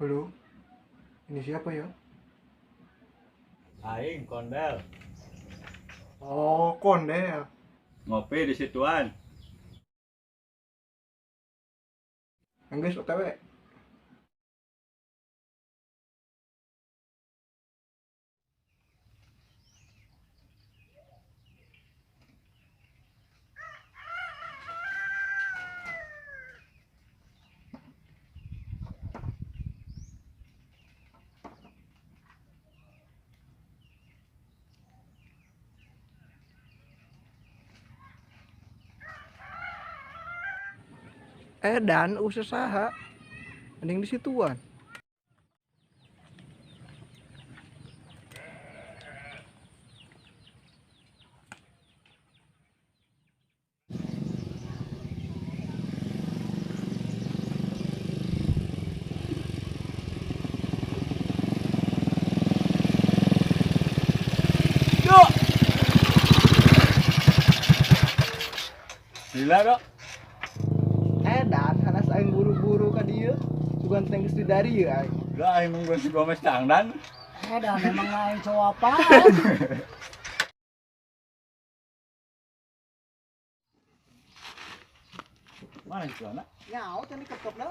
Halo, ini siapa ya? Aing Kondel. Oh, Kondel. Ngopi di situan. Enggeus OTW. Edan usaha saha mending di situan. Dok. Gila, Dok. Edan hanas aing buru-buru ka dieu. Sugan teh geus di dari ieu aing. Lah aing nunggu si Gomez dangdan. Edan memang lain cowok apaan? Mana itu anak? Nyaho teh diketokna.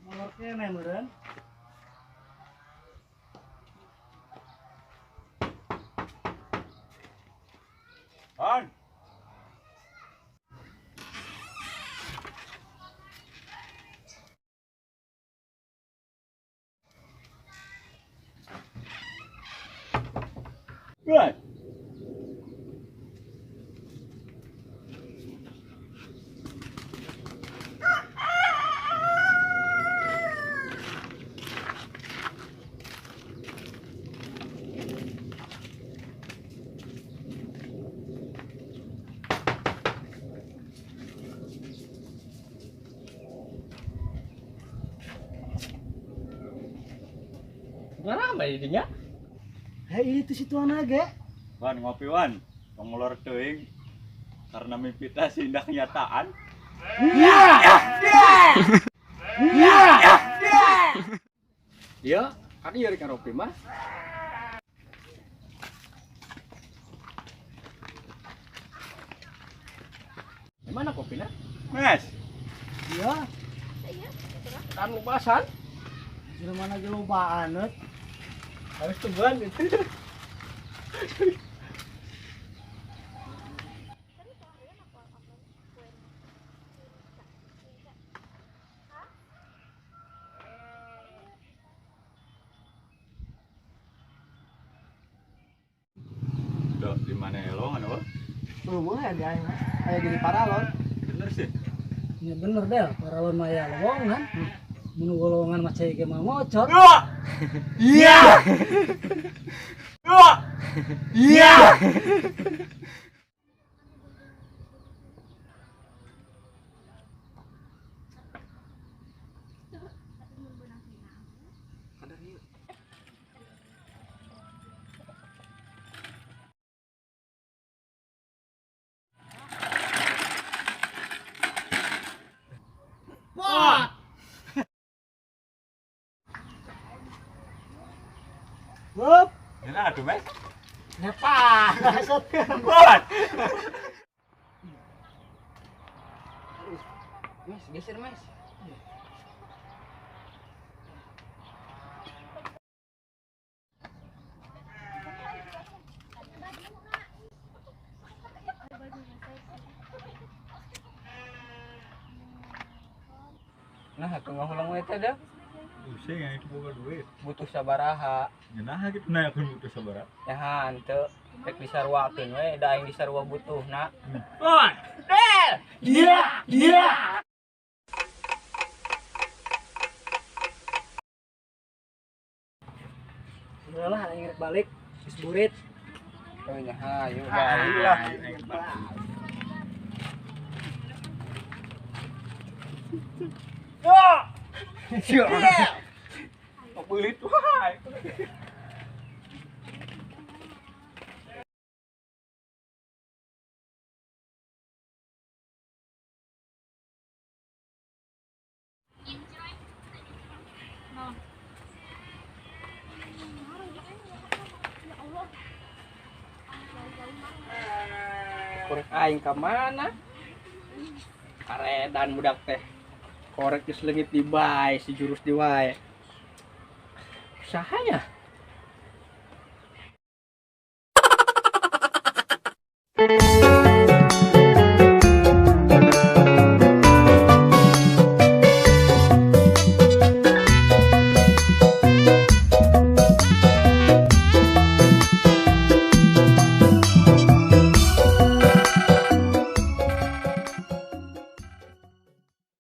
Molor keneh meureun. An. Right. Mana jadinya? Hei, itu situan ge. Wan ngopi wan, pengulor teuing karena mimpi teh indah kenyataan. Iya. Iya. Iya, kan ieu rek ngopi mah. Mana kopina? Mes. Iya. Kan lupasan. Jelema lagi lobaan eut. Harus tungguan itu. Dok, di mana elongan apa? Eueuh aya di aing mah. Aya jadi paralon. Bener sih. Ya bener deh, paralon mah aya lowongan. Mun lowongan mah cai ge mah ngocor. Iya. Iya. Wah. Wup. Ini aduh, Mas. Ngepas. Buat. Mas, geser, Mas. Nah, aku ngahulang we teh dah. Pusing yang itu boga duit. Butuh sabaraha. Nah, gitu nah aku butuh sabaraha. Ya hanteu, rek disaruakeun we, da aing disarua butuhna. Wan. Del. Iya, iya. Udah lah, aing rek balik, geus burit. Oh nya hayu balik lah. Wah. Iya. Pelit wae. Korek aing ka mana? Karedan budak teh. Korek geus leungit di bae si jurus di wae. Usahanya.